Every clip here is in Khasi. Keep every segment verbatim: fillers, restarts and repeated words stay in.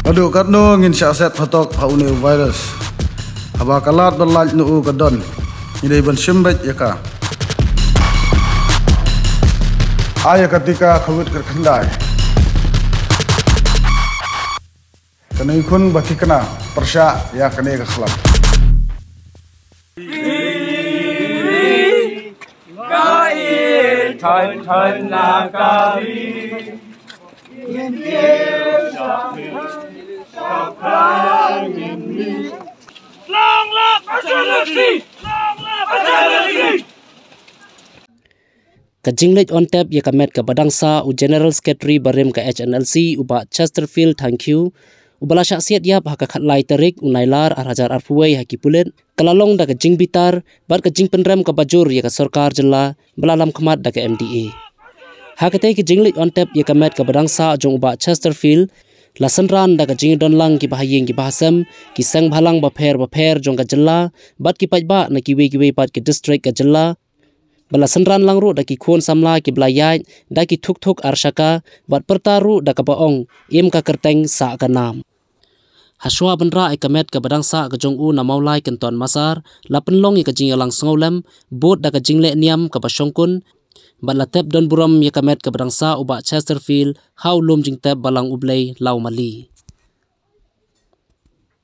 Haduh katno ngin shah set phatok ha une u virus? Haba ka lad ba lait na u ka don, ngi dei ban shim beit ïa ka. Ai ïa ka tika covid kyrkhyndai. Kane khun ba thikna pyrshah ïa kane ka khlam. Long live H N L C! Long live H N L C! Ka jingleit on tep ïa ka met kaba dang sah u General Secretary barim ka H N L C u Bah Chesterfield Thangkhiew, uba la shah siat ïap ha ka khatlai tarik u Nailar ar hajar arphew wei ha ki pulit, ka la long da ka jingbitar bad ka jingpynrem kaba jur ïa ka sorkar jylla ba la lam khmat da ka M D A. Ha katei ka jingleit on tep ïa ka met kaba dang sah jong u Bah Chesterfield, la synran da ka jingdon lang ki bahaïing ki bahasem, ki seng bhalang bapher bapher jong ka jylla bad ki paidbah na kiwei kiwei pat ki district ka jylla, ba la synran lang ruh da ki khun samla kiba la ïaid da ki thuk thuk ar shaka, bad pyrta ruh da kaba ong, im ka kyrteng sah ka nam. Hashwa ban rah ïa ka met kaba dang sah ka jong u na Mawlai Kynton Massar, la pynlong ïa ka jingïalang sngewlem bud da ka jingleh niam kaba shongkun, bad la tep don burom ïa ka met kaba dang sah u Bah Chesterfield ha u lum jingtep Balang U Blei Lawmali.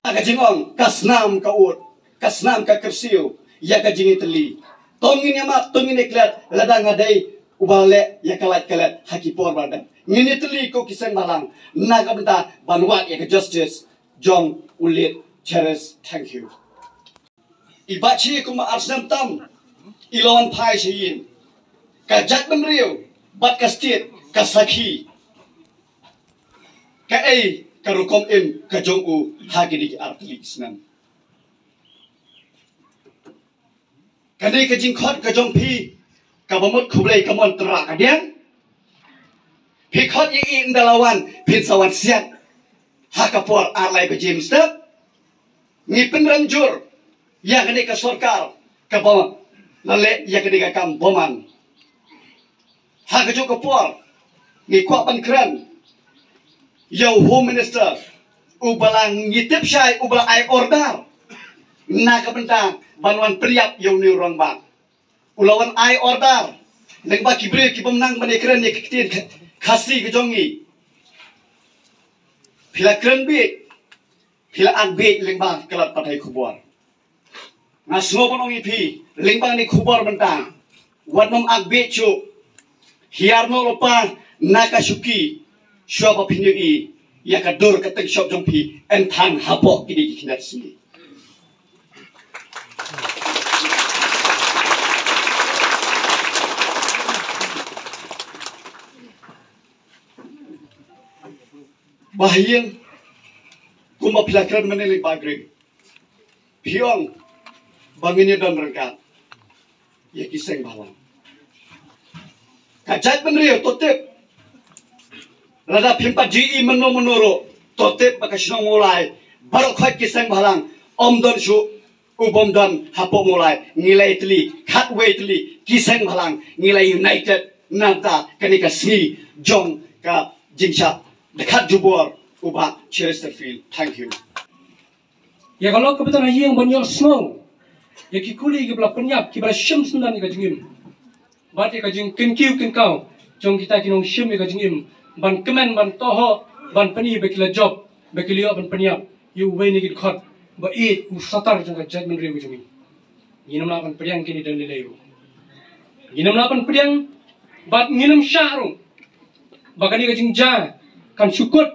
Ka jingong, ka snam ka ud, ka snam ka kyrsiew ïa ka jingïatylli. To ngin ïamat, to ngin ïaklet, lada nga dei uba leh ïa ka lait ka let ha ki por ba dep. Ngin ïatylli ko ki seng bhalang na ka bynta ban wad ïa ka justice jong u Late Cherish Thangkhiew. I Bah Shi kumba ar snem tam i la wan phai sha ïing. Ka jaitbynriew bad ka state ka sakhi. Kaei ka rukom im ka jong u ha kine ki ar tylli ki snem? Kane ka jingkhot ka jong phi kaba mut khublei ka mon tyrwa ka diang. Phi khot ïa i ynda la wan phin sa wan siat ha ka por ar lai baje mynstep. Ngi pynrem jur ïa kane ka sorkar kaba la leh ïa kane ka kam bymman. Ha kajuh ka por ngi kwah ban kren ïa u Home Minister uba la ngi tip shai uba la ai order na ka bynta ban wan pynïap ïa une u rangbah. U la wan ai order lyngba ki briew ki bym nang ban ïakren ïa ki ktien Khasi ka jong ngi. Phi la kren bieit, phi la ak bieit lyngba ka lad pathai khubor. Nga sngew ban ong ïa phi lyngba kane ka khubor mynta, wat nym ak bieit shuh. Hiar noh lypa na ka shuki shuwa ba phin ïohi ïa ka dur ka teng shop jong phi yn thang hapoh kine ki khyndiat sngi. Bahaïing, kumba phi la kren mynne lyngba grem, phi ong ba ngin ïadon ryngkat ïa ki seng bhalang. Ka jaitbynriew to tip, lada phim pat ju i mynno mynno ruh to tip ba ka shnong Mawlai baroh khoit ki seng bhalang, ym don shuh u bym don hapoh Mawlai. Ngi la ïatylli khatwei tylli ki seng bhalang, ngi la united na ka bynta kane ka sngi jong ka jingshah dkhot jubor u Bah Chesterfield Thangkhiew. Ïa ka lok kaba don ha ïing ban ïohsngew ïa ki kuli kiba la pynïap, kiba la shim syndon ïa ka jingim bad ïa ka jingkyntiew kyntkaw jong kita ki nongshim ïa ka jingim, ban kmen, ban tohok, ban pyni ba ki la jop, ba ki la ïoh ban pynïap ïa uwei na ki dkhot ba ïeit, u sorkar jong ka jaitbynriew ka jong ngi. Ngin ym lah ban pdiang kine da lei lei ruh. Ngin ym lah ban pdiang bad ngin ym shah ruh ba kane ka jingjia kan shu kut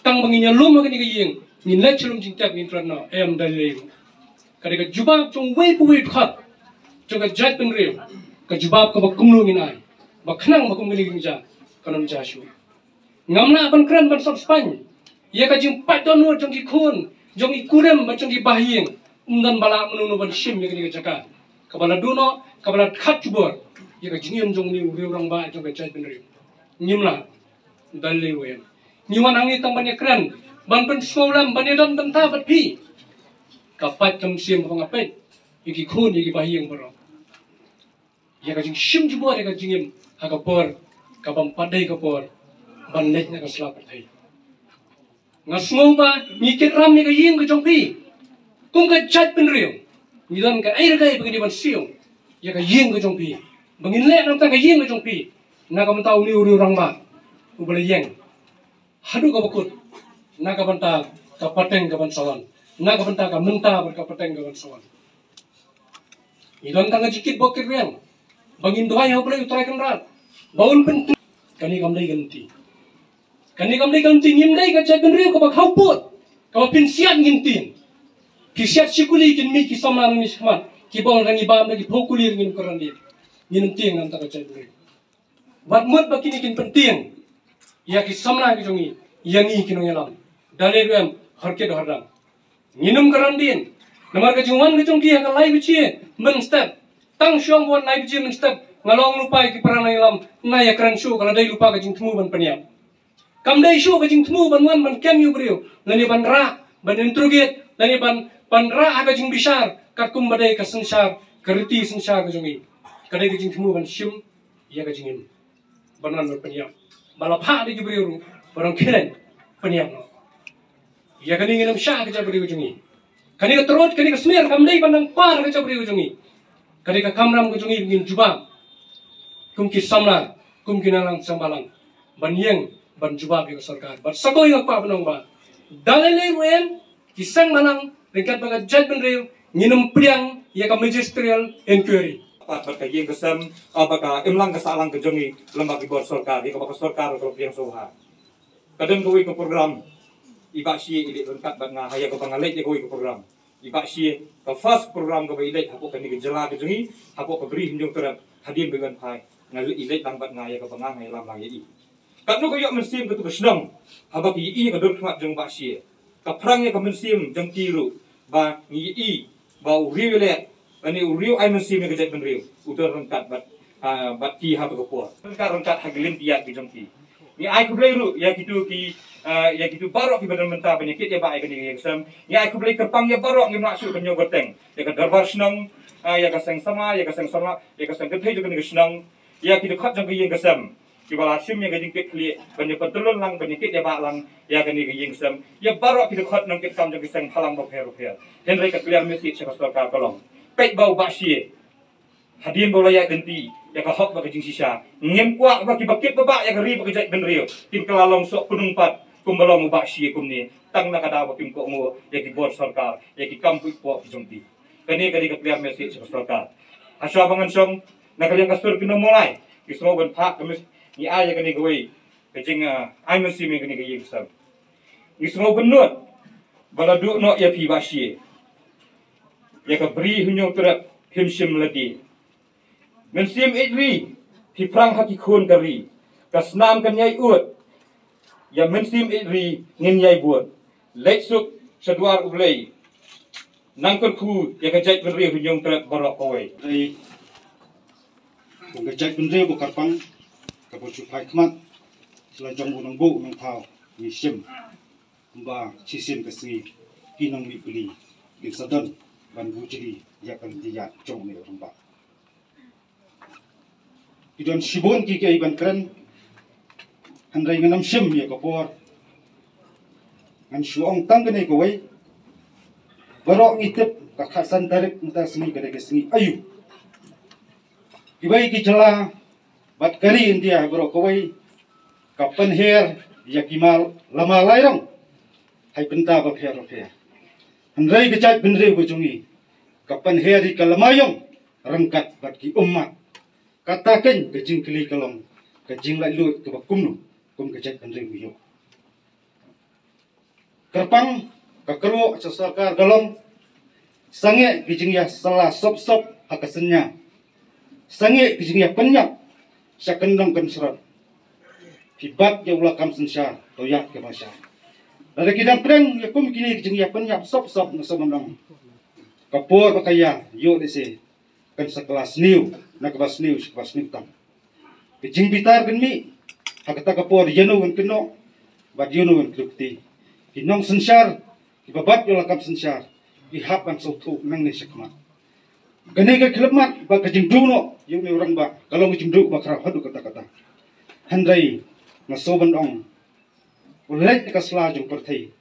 tang ba ngin ïalum ha kane ka ïing, ngin leit sha lum jingtep, ngin kren noh, em da lei ruh. Ka dei ka jubab jong uwei pa uwei u dkhot jong ka jaitbynriew, ka jubab kaba kumno ngin ai ba khnang ba kum kane ka jingjia kan ym jia shuh. Ngam lah ban kren ban sop spaiñ ïa ka jingpait dohnud jong ki khun, jong ki kurim bad jong ki bahaïing. Ym don ba lah mano mano ban shim ïa kane ka jaka kaba la duh noh, kaba la dkhot jubor ïa ka jingim jong une u riew rangbah jong ka jaitbynriew. Ngim lah. Da lei ruh em. Ngi wan hangne tang ban ïakren, ban pynsngewlem, ban ïadon bynta bad phi. Ka pait ka mynsiem kaba nga peit ïa ki khun, ïa ki bahaïing baroh, ïa ka jingshim jubor ïa ka jingim ha ka por kabym pat dei ka por ban leit na ka sla pyrthei. Nga sngew ba ngi kit ram ïa ka ïing ka jong phi. Kum ka jaitbynriew, ngi don ka ei ruh ka ei ba ngi dei ban siew ïa ka ïing ka jong phi, ba ngin leh na ka bynta ka ïing ka jong phi, na ka bynta une u rangbah uba la ïeng haduh kaba kut, na ka bynta ka pateng ka ban sa wan, na ka bynta ka mynta bad ka pateng ka ban sa wan. Ngi don tang ka jingkit bok kit riang ba ngin duwai ha U Blei U Trai Kynrad ba un pyn- Kane kam dei ka lynti. Kane kam dei ka lynti. Ngim dei ka jaitbynriew kaba khawpud, kaba pynsiat ngin tieng. Ki siat shi kuli kin mih ki samla nangne shakhmat, ki bong rangi bam da ki phew kuli ngin kren. Ngin tieng na ka bynta ka jaitbynriew. Wat mut ba kine kin pyntieng ïa ki samla ki jong ngi, ïa ngi ki nongïalam. Da lei ruh em, hor kit hor dang. Ngin ym kren dien. Namar ka jingwan ka jong ki ha ka lai baje mynstep. Tang shong wan lai baje mynstep, nga long lypa ïa ki para nongïalam, nga ïa kren shuh, ka la dei lypa ka jingthmu ban pynïap. Kam dei shuh ka jingthmu ban wan ban kem ïa u briew, lane ban rah, ban interrogate, lane ban, ban rah ha ka jingbishar katkum ba dei ka synshar, ka riti synshar ka jong ngi. Ka dei ka jingthmu ban shim ïa ka jingim, ban wan ban pynïap. Ba la phah da ki briew ruh ba dang khlem pynïap noh. Ïa kane ngin ym shah ha ka jaitbynriew jong ngi. Kane ka trud, kane ka smer kam dei ban nang kwah ha ka jaitbynriew jong ngi. Ka dei ka kamram ka jong ngi ba ngin jubab kum ki samla, kum ki nongïalam seng bhalang, ban ïeng ban jubab ïa ka sorkar. Bad sa kawei nga kwah ban ong ba da lei lei ruh em, ki seng bhalang ryngkat bad ka jaitbynriew, ngin ym pdiang ïa ka magisterial inquiry. Pat bad ka ïing ka sem, ah, bad ka imlang ka sahlang ka jong ngi lem bad ki bor sorkar, ïa kaba ka sorkar ka la pdiang shuwa. Ka don kawei ka program i Bah Shie i leit ryngkat bad nga ha ïa kaba nga leit ïa kawei ka program. I Bah Shie, ka first program kaba i leit hapoh kane ka jylla ka jong ngi, hapoh ka Bri Hynñiewtrep, hadien ba i wan phai, nga leit, i leit lang bad nga ïa kaba nga, nga ïalam lang ïa i. Katno ka ïoh mynsiem katu ka shnong haba ki ïohi ïa ka dur khmat jong Bah Shie. Ka phrang ïa ka mynsiem jong ki ruh ba ngi ïohi ba u riew ïaleh lane u riew ai mynsiem ïa ka jaitbynriew u don ryngkat bad, ah, bad ki ha katu ka por. Ryngkat, ryngkat ha ki lynti ïaid ki jong ki. Ngi ai khublei ruh ïa kitu ki, ah, ïa kitu baroh kiba don mynta ban ïa kit ïa bah ïa kane ka ïing ka sem. Ngi ai khublei kyrpang ïa baroh, ngim lah shuh ban ñiew kyrteng. Ïa ka dorbar shnong, ah, ïa ka seng samla, ïa ka seng samla, ïa ka seng kynthei jong kane ka shnong, ïa ki dkhot jong ka ïing ka sem kiba la shim ïa ka jingkit khlieh ban ïa pyntyllun lang, ban ïa kit ïa bah lang ïa kane ka ïing ka sem, ïa baroh ki dkhot nongkitkam jong ki seng bhalang bapher bapher. Hynrei ka clear message sha ka sorkar ka long, peit ba u Bah Shie, hadien ba u la ïaid lynti ïa ka hok bad ka jingshisha, ngim kwah ba kiba kit ba bah ïa ka ri bad ka jaitbynriew kin kylla long sohkynnoh pat kumba long u Bah Shie kumne, tang na ka daw ba kim kohnguh ïa ki bor sorkar, ïa ki kam pynïaid ki jong ki. Kane ka dei ka clear message sha ka sorkar. Hashwa ba ngan shong na ka liang ka sur ki nongmolai, ngi sngew ban phah ka mes-, ngi ai ïa kane kawei ka jing, ah, ai mynsiem ïa kane ka ïing ka sem. Ngi sngew bynnud ba la duh noh ïa phi Bah Shie. Ïa ka Bri Hynñiewtrep phim shym la die. Mynsiem ïeit ri phi phrang ha ki khun ka ri. Ka snam kan ïai ud, ïa mynsiem ïeit ri ngin ïai bud. Leit suk sha dwar U Blei, nang kyrkhu ïa ka jaitbynriew Hynñiewtrep baroh kawei. Ei, kum ka jaitbynriew ba kyrpang kaba shu phai khmat sha la jong u nongbuh nongthaw, ngi shim kumba shisien ka sngi ki nongmihbylli kin sa don ban bujli ïa ka lynti ïaid jong une u rangbah. Ki don shibun ki, kiei ban kren, hynrei ngan ym shim ïa ka por. Ngan shu ong tang kane kawei. Baroh ngi tip ka khatsan tarik mynta sngi ka dei ka sngi aïu. Kiwei ki jylla bad ka ri India baroh kawei ka pynher ïa ki mal lama lai rong ha ki bynta bapher bapher. Hynrei ka jaitbynriew ka jong ngi ka pynher ïa ka lama ïong ryngkat bad ki ummat. Kata keiñ ka jingkylli ka long, ka jinglaitluid kaba kumno kum ka jaitbynriew ngi ïoh. Kyrpang ka kyrwoh sha sorkar ka long, sangeh ki jingïasylla sop sop ha ka synñia, sangeh ki jingïapynïap sha kyndong kynshrot. Phi bat ïa u lakam synshar, to ïaid kaba shai. Lada ki dang pdiang ïa kum kine ki jingïapynïap sop sop, nga sngewbha ban ong, ka por ba ka ïa ïoh lehse kan sa kylla sniew, na kaba sniew sha kaba sniew tam. Ka jingbitar kan mih ha kata ka por, ïano kan kynnoh bad ïano kan kynnoh kti. Ki nongsynshar kiba bat ïa u lakam synshar ki hap ban sngewthuh nangne shakhmat. Kane ka khyllipmat bad ka jingduh noh ïa une u rangbah ka long ka jingduh ba khraw haduh katta katta. Hynrei nga sngewbha ban ong, u leit na ka sla jong pyrthei.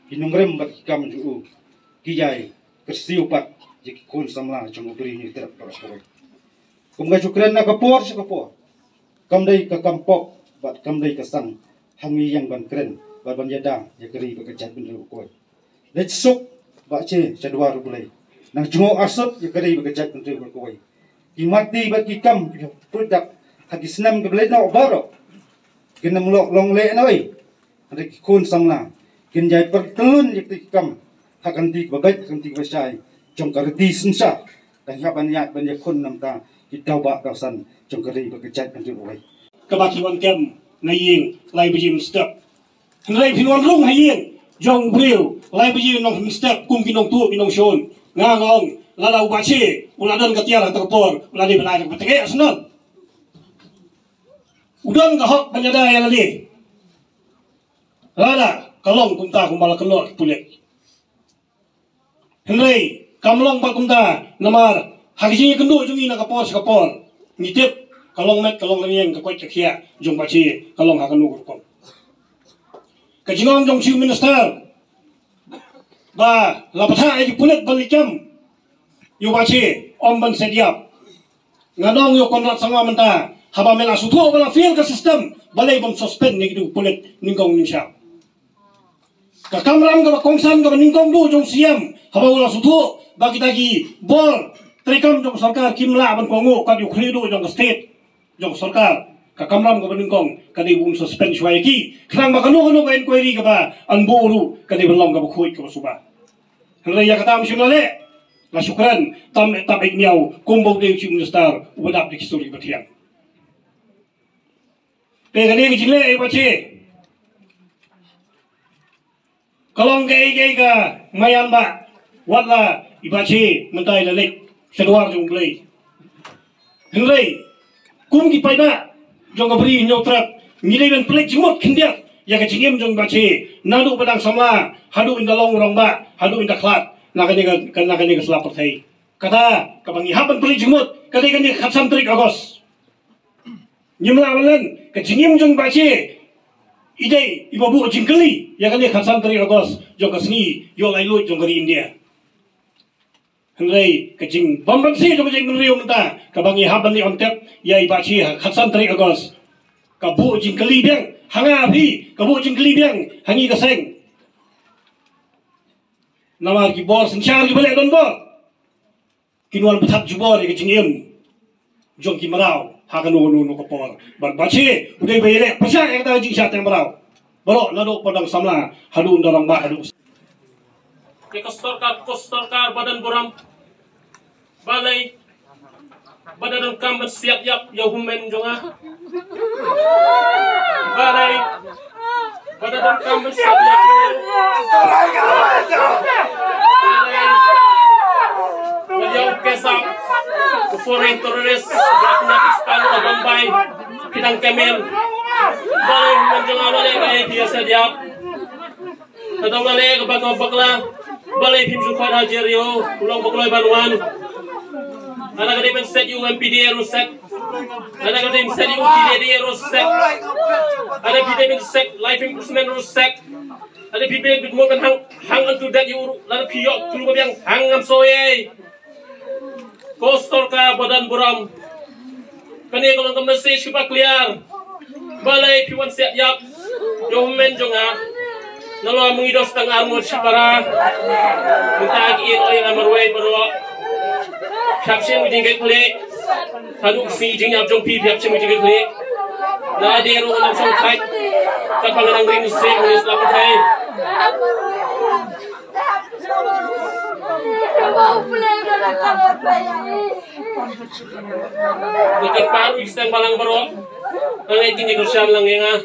Ki nongrim bad ki kam jong u ki ïai kyrsiew pat ïa ki khun samla jong u Bri Hynñiewtrep baroh kawei. Kum ka ju kren na ka por sha ka por, kam dei ka kam pop bad kam dei ka sang ha ngi ïeng ban kren bad ban ïada ïa ka ri bad ka jaitbynriew baroh kawei. Leit suk Bah Che sha duwar U Blei, nang jngoh arsut ïa ka ri bad ka jaitbynriew baroh kawei. Ki mati bad ki kam ki pyrdak ha ki snem kiba leit noh baroh kin ym long leh nawei. Hynrei ki khun samla kin ïai pyrtyllun ïa ki kam ha ka kti kaba beit, ha ka kti kaba shai jong ka riti synshar. Dang hap ban ïaid ban ïakhun namar ki dawbah dawsan jong ka ri bad ka jaitbynriew kawei. Kaba ki wan kem na ïing lai baje mynstep. Hynrei phin wan rung ha ïing jong u briew lai baje nongstep kum ki nongtuh ki nongshun. Nga nga ong lada u Bah Che u la don ka tiar ha kata ka por, u la dei ban ai ka ba tngeh shnong. U don ka hok ban ïada ïa lade. Lada ka long kumta kumba la kynnoh ki pulit. Hynrei kam long pat kumta namar ha ka jingïakynduh jong ngi na ka por sha ka por ngi tip ka long met ka long rynïeng, ka koit ka khiah jong Bah Che ka long ha kano ka rukom. Ka jingong jong Chief Minister ba la pathah ïa ki pulit ban leit kem ïa u Bah Che, ym ban set ïap. Nga ong ïa u Conrad Sangma mynta, haba me la sngewthuh ba la fail ka system, balei bym suspend ïa ki pulit nyngkong nyngshap. Ka kamram kaba kongsan kaba nyngkong duh jong u Siem, haba u la sngewthuh ba kita ki bor treikam jong sorkar kim lah ban kohnguh kat ïa u khlieh duh jong ka state, jong sorkar. Ka kamram kaba nyngkong ka dei ban suspend shuwa ïa ki, khnang ba kano kano ka inquiry kaba yn buh ruh ka dei ban long kaba khuid kaba suba. Hynrei ïa kata ym shym la leh. La shu kren tam tam ek miaw kumba u dei u Chief Minister uba dap da ki suri ba thiang. Te kane ka jingleh ïa u Bah Che ka long kaei kaei ka maïan ba wat la u Bah Che mynta u la leit sha duwar jong U Blei. Hynrei kum ki paidbah jong ka Bri Hynñiewtrep ngi dei ban pynleit jingmut khyndiat ïa ka jingim jong u Bah Che naduh ba dang samla haduh ynda long rangbah haduh ynda khlad na kane ka, na kane ka sla pyrthei. Kata kaba ngi hap ban pynleit jingmut ka dei kane ka khatsan tarik August. Ngim lah ban len, ka jingim jong u Bah Che i dei iba buh jingkylli ïa kane ka khatsan tarik August jong ka sngi ïoh laitluid jong ka ri India. Hynrei ka jingbymbanse jong ka jaitbynriew mynta kaba ngi hap ban leh ïa u Bah Che ha ka khatsan tarik August ka buh jingkylli biang ha nga ha phi, ka buh jingkylli biang ha ngi ka seng. Namar ki bor synshar kiba leh donbor kin wan pynthat jubor ïa ka jingim jong ki mraw ha kano kano ka por. Bad u Bah Che u dei ba ïaleh pyrshah ïa kata ka jingshah teng mraw baroh naduh ba dang samla haduh ynda rangbah haduh. Ïa ka sorkar, ka sorkar ba don burom, balei ba da donkam ban siat ïap ïa u hynmen jong nga? Balei ba da donkam ban siat ïap ïa u? Balei ba ïa u Kesam, u foreign terrorist ba kynjah phi span ha Bombay, phi dang kmen? Balei u hynmen jong nga, balei ba ïa phi ïa siat ïap? Ka dang leh kaba ka bakla, balei phim shu khot ha Jerry u long ba kloi ban wan? Lada ka dei ban set ïa u M P D A ruh set. Lada ka dei ban set ïa u T D A ruh set. Lada phi dei ban set life imprisonment ruh set. Lada phi dei ban hang hang on to death ïa u ruh, lada phi ïoh khlur ba biang hang ngam soi ei. Ko sorkar ba don burom, kane ka long ka message kaba clear. Balei phi wan siat ïap ïa u hynmen jong nga? Nalor ma ngi don tang arngut shipara. Mynta ki ïeit ïa nga marwei baroh. Phi hap shim ka jingkitkhlieh. Haduh ka sngi jingïap jong phi, phi hap shim ka jingkitkhlieh. Lada ruh ngam shong thait, katba nga dang ring seh ïa u sla pyrthei. Nga kyrpad ïa ki seng balang baroh. Nga ngeit kin ïa kyrshan lang ïa nga.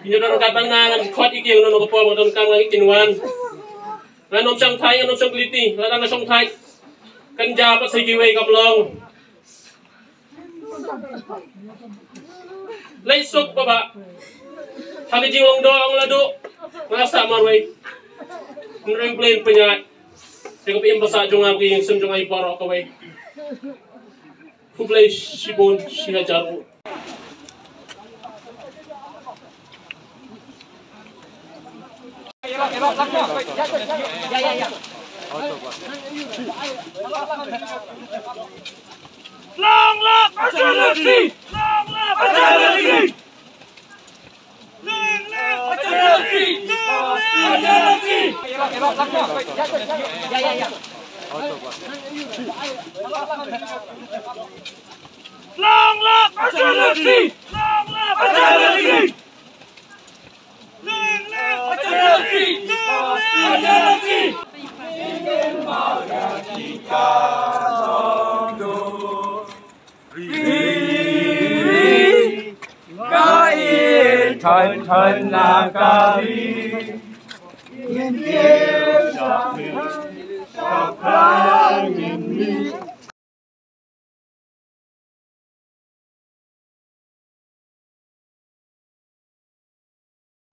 Kin ïa don ryngkat bad nga, ngan khot ïa ki ïa kano kano ka por, nga donkam, nga ngeit kin wan. Ngan ym shong thait, ngan ym shong kylli, lada nga shong thait kan jia pat sa kiwei, kam long. Leit suk baba. Ha ka jingong doh ong la duh. Nga sah marwei. Hynrei U Blei un pynïaid ïa ka ba im ba sah jong nga bad ka ïing sem jong nga baroh kawei. Khublei shibun shihajar. Long live H R L C! Long live H R L C! Long live H R L C! Long live H R L C! Long live H R L C! Long live H R L C!